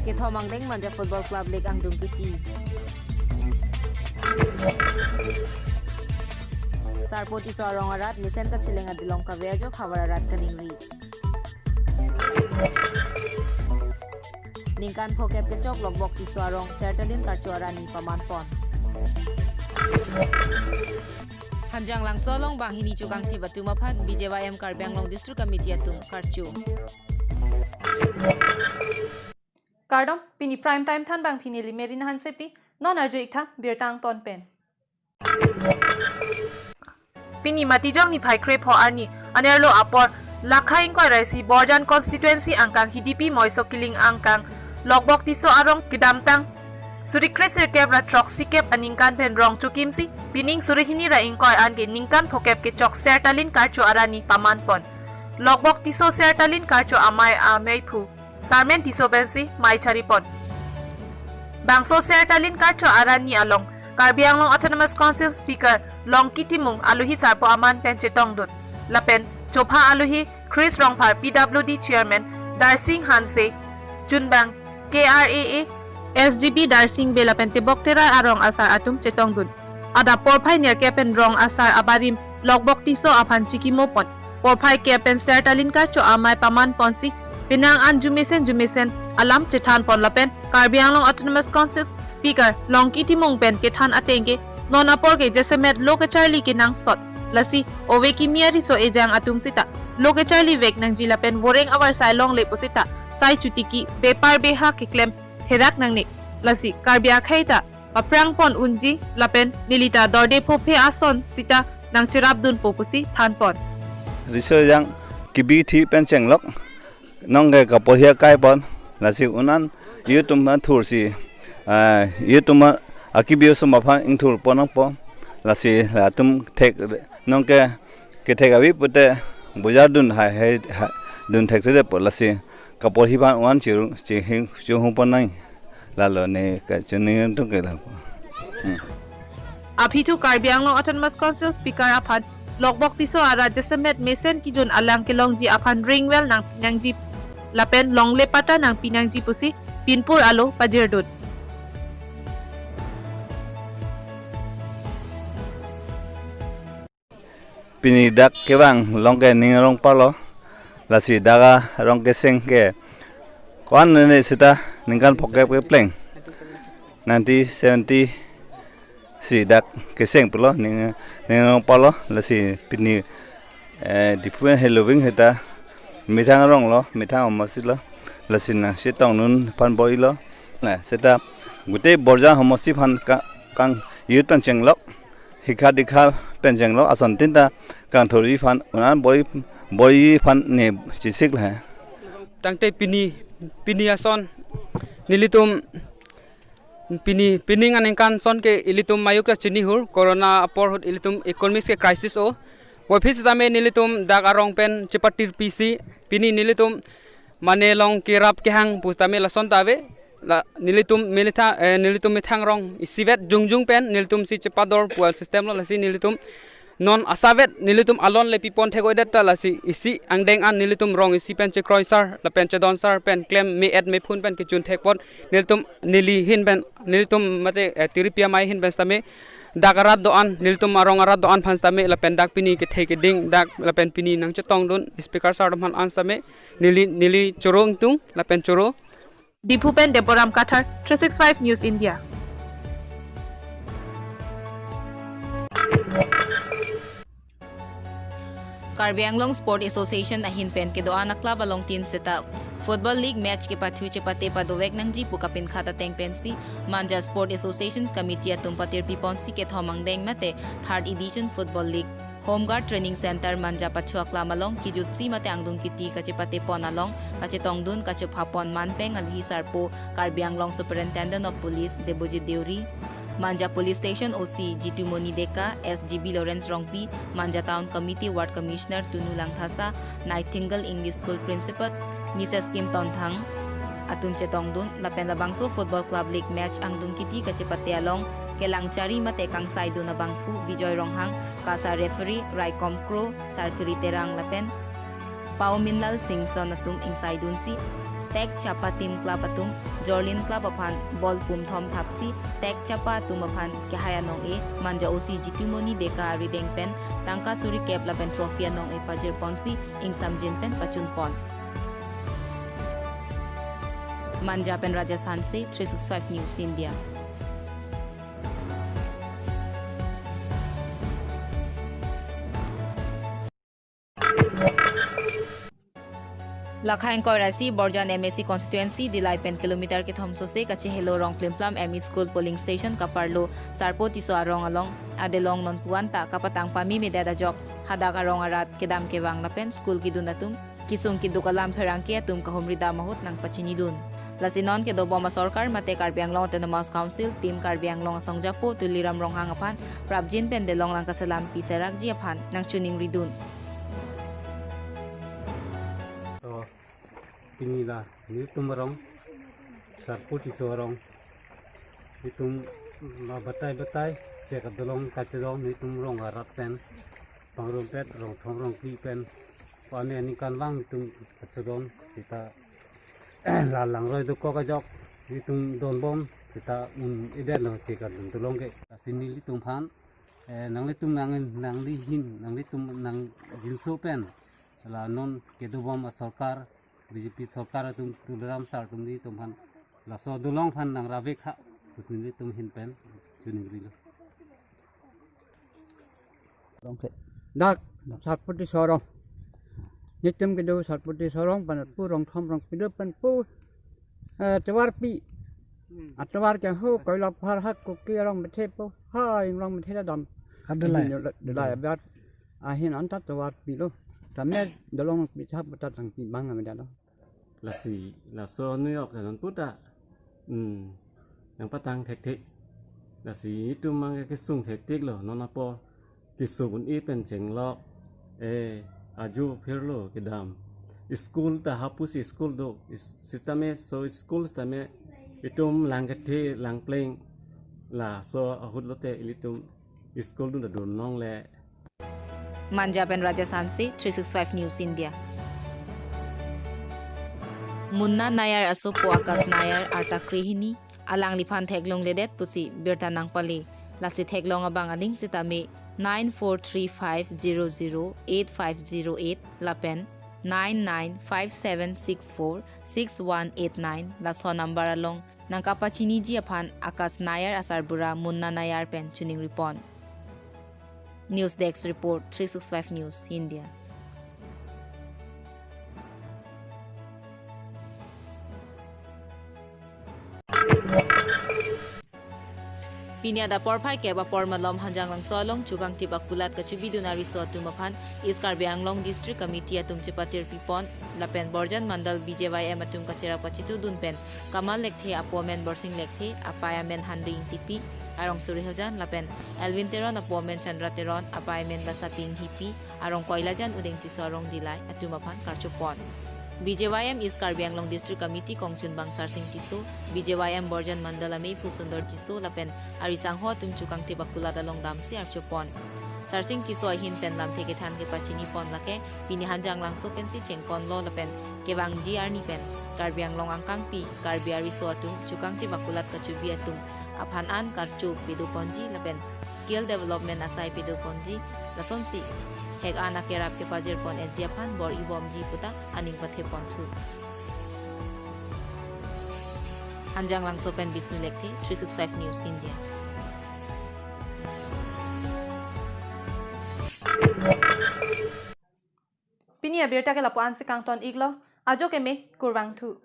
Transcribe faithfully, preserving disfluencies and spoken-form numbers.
Kethom angdeng Manja Football Club League angdung kiti. Sarpo Tisso arong arat mesen kacheleng adilong kave ajok havar arat kaningri. Ningkan phokep kechok Lokbok Tisso arong Sertalin Karcho Arani pamanpon. Hanjanglangso along banghini chukangthip atum aphan B J Y M Karbi Anglong District Committee atum karcho. Kardom, pini Prime Time thanbang pini Limeri Hansepi, non arju iktha birta angton pen. Pini Matijong niphai krepho arni, anerlo apor, Lakha ingkoi ra isi Borjan Constituency angkang Hidipi Moiso Kiling angkang, Lokbok Tisso arong kedamtang suri kresirkep ra throksikep aningkan pen rong chokimsi, pining suri hini ra ingkoi anke ningkan phokep kechok Sertalin Karcho Arani pamanpon. Lokbok Tisso Sertalin Karcho Amei ameiphu Sarmen Tisso pensi mei charipon. Bangso Sertalin Karcho Arani along Karbi Anglong Autonomous Council Speaker Longki Timung aluhi sarpo aman pen chetongdun. Lapen chopha aluhi Chris Rongphar P W D Chairman, Darsing Hanse, Chunbang K R A A, S G B Darsing Bey lapen Tebok Terai arong asar atum chetongdun. Adap porphai nerkep pen rong asar abarim Lokbok Tisso aphan chikimopon. Porphai kep pen Sertalin Karcho Amei pamanponsi penang an jumesen jumesen alam chethanpon lapen Karbi Anglong Autonomous Council Speaker Longki Timung pen kethan ateng ke non apor ke jasemet lo kacharli kenangsot. Lasi ove kimi ariso ejang atum seta lo kacharli vek nangji lapen voreng avarsai longle puseta sai chotiki bepar beha keklem therak nangne. Lasi Karbi akhei ta paprangpon unji lapen nelita dorde phophe ason seta nangcherapdunpo pusi thanpon. Riso ejang kebi thi pen chenglok, nonke kaporhi akaipon, lasi un-an youth atum aphan thursi, ah, youth atum akibi osomar aphan ingthurpon nangpo, lasi latum thek nonke kethek avi pute bujardun hai hai hai dun thekthepo, lasi kaporhi aphan un-an chiru chihing chuhungpon nang. Lalo ne kachini tung ke lapu. Hmm. Aphi thu Karbi Anglong Autonomous Council Speaker aphan Lokbok Tisso arat jasemet mesen kejun alang kelongji aphan ringwell nangpi nangji lapen longle patta nangpi nangji pusi pinpur alo pajirdun. Pini dak kevang along ke ning arong parlo, lasi dak arong keseng ke ko-an ne seta ningkan phokep kepleng, nineteen seventy si dak keseng pulo ning, ning arong parlo, lasi pini, eh, Diphu pen heloving seta methang arong lo, methang omosi lo, lasi nangchetongdun aphan bor-ilo, na seta gute Borjan omosi aphan ka-, kang youth pen chenglok, hikha dikha pen chenglok ason tin ta kangthurji aphan un-an bor-i, bor-i aphan ne chesik la. Tangte pini, pini ason nelitum pini, pining aningkan ason ke ilitum mayuk ta chinihur, corona apor ahut ilitum economics ke crisis o. Waphi sitame nelitum dak arong pen chepatirpisi pini nelitum mane long kerap kehang pusitame lason ta ave. La nelitum melitha, eh, nelitum methang rong isivet jongjung pen nelitum si chepador pu a-system lo, lasi nelitum non asavet nelitum alon le pipon thek-o-edet ta, lasi isi angdeng an nelitum rong isi pen chekroisar lapen chedonsar pen klem me-et mephun pen kechun thekpon nelitum neli ahin pen nelitum mate, eh, tiripi amei ahin pen sitame dak arat do-an nelitum arong arat do-an aphan sitame lapen dak pini kethe keding dak lapen pini nangchetongdun speaker sir atum aphan an sitame neli, neli choro ingtung lapen choro. Diphu pen Deboram Kathar, three six five News India. Karbi Anglong Sport Association ahin pen kedo-an a-club along tin seta Football League match kepathu chepate padovek nangji pu kapinkhat ateng pensi Manja Sport Associations Committee atum patirpiponsi kethom angdeng mate third edition Football League Home Guard Training Center Manja pachu aklam along kejutsi mate angdung kiti kachepatepon along kachetongdun kachephapon manpeng aluhi sarpo Karbi Anglong Superintendent of Police Debojit Deuri, Manja Police Station O C Jitumoni Deka, S G B Lawrence Rongpi, Manja Town Committee Ward Commissioner Tunu Langthasa, Nightingale English School Principal Missus Kim Tonthang atum chetongdun lapen labangso Football Club League match angdung kiti kachepate along kelang chari mate kangsaidun abangphu Bijoy Ronghang, kasa referee Raikom Kro, Sarkiri Terang lapen Paominlal Singson atum ingsaidunsi Tek Chapa Team Club atum Jorlin Club aphan ball pum thom thapsi Tek Chapa atum aphan kehai anong-e Manja O C Jitumoni Deka arideng pen tangka suri kep lapen trophy anong-e pajir ponsi ingsamjin pen pachun pon. Manja pen Rajesh Hanse, three six five News India. Lakha ingkoi ra isi Borjan M A C constituency Dillai pen kilometer kethom sose kachehelo Rongplimplam M E School polling station kaparlo Sarpo Tisso arong along adelong non puan ta kapatang pame medet ajok hadak arong arat kedam kevang lapen school kedun atum kesung keduk alam pherangke atum kahumri dam ahut nangpachinidun. Lasi non kedobom asorkar mate Karbi Anglong Autonomous Council, Team Karbi Anglong asongjapo Tuliram Ronghang aphan prapjin pen delong lang kaselam pi serakji aphan nangchiningridun. To, pini la nelitum arong, Sarpo Tisso arong, itum ma batai batai chek adelong kachedong nelitum rong arat pen pangrumpet rong thom rong phli pen pame aningkanvang itum kachedong seta la langroi dokok ajok itum donbom seta un-edetlo chek adun dolong ke. Lasi nelitum aphan, eh, nanglitum nang, nanglihin, nanglitum nangjinso pen la non kedobom asorkar, B J P sorkar atum, Tuliram sir atum nelitum aphan laso dolong aphan nangrap-ik tha pusi nelitum ahin pen chiningrilo. Rong ke. Dak Sarpo Tisso arong. Nelitum kedo Sarpo Tisso arong pen pu rong thom rong phli do pen pu, eh, tovar pi. Atovar ke ho koilap har hak koke arong methe pu. Ha ing rong methe dam. Adalai. Adalai abiar ahin anta tovar pilo. Tame dolong pi thap ta tang pi bang ameda lo. Lasi laso nuyok non puta, hmm, nangpatang thekthek. Lasi itum mang kesung thekthek lo, non apor kesung un-e pen chenglok, eh, ajo phirlo kedam. School ta hapusi school do, is-, sitame so school sitame itum lang kethe lang pleng laso ahut lote ilitum school dun ta dun longle. Manja pen Rajesh Hanse, three six five News India. Munna Nayar asopo Akash Nayar arta krehini alangliphan theklongledet pusi birta nangpale. Lasi theklong abang aning sitame nine four three five zero zero eight five zero eight lapen nine nine five seven six four six one eight nine laso number along nangkapachiniji aphan Akash Nayar asarbura Munna Nayar pen chiningripon. News Desk Report, three six five News India. Pini adap porphai kep apor malom Hanjanglangso along chukangtip akulat kachebidun ariso atum aphan East Karbi Anglong District Committee atum chepatirpipon lapen Borjan Mandal B J Y M atum kacherap kachetudun pen Kamal Lekthe, apo amen Borsing Lekthe, apei amen Henry Ingtipi, arong Suri Hajan, lapen Elwin Teron, apo amen Chandra Teron, apei amen Basapi Inghipi, arong Koilajan Udeng Tisso arong Dillai atum aphan karchopon. B J Y M East Karbi Anglong District Committee kongchunbang Sarsing Tisso, B J Y M Borjan Mandal amei Pu Sundor Tisso lapen arisangho atum chukangtip akulat along damsi archopon. Sarsing Tisso ahin pen lamthe kethan kepachinipon lake pini Hanjanglangso pensi chengponlo lapen kevangji arni pen Karbi Anglong angkangpi Karbi ariso atum chukangtip akulat kachebi atum aphan an karcho pedoponji lapen skill development asai pedoponji, lasonsi hek an akerap kepajirpon-etji aphan bor-ibomji puta aning patheponthu. Hanjanglangso pen Bishnu Lekthe, three six five News India. Pini abirta ke lapu-an si kangton-iklo, ajo keme kurvangthu.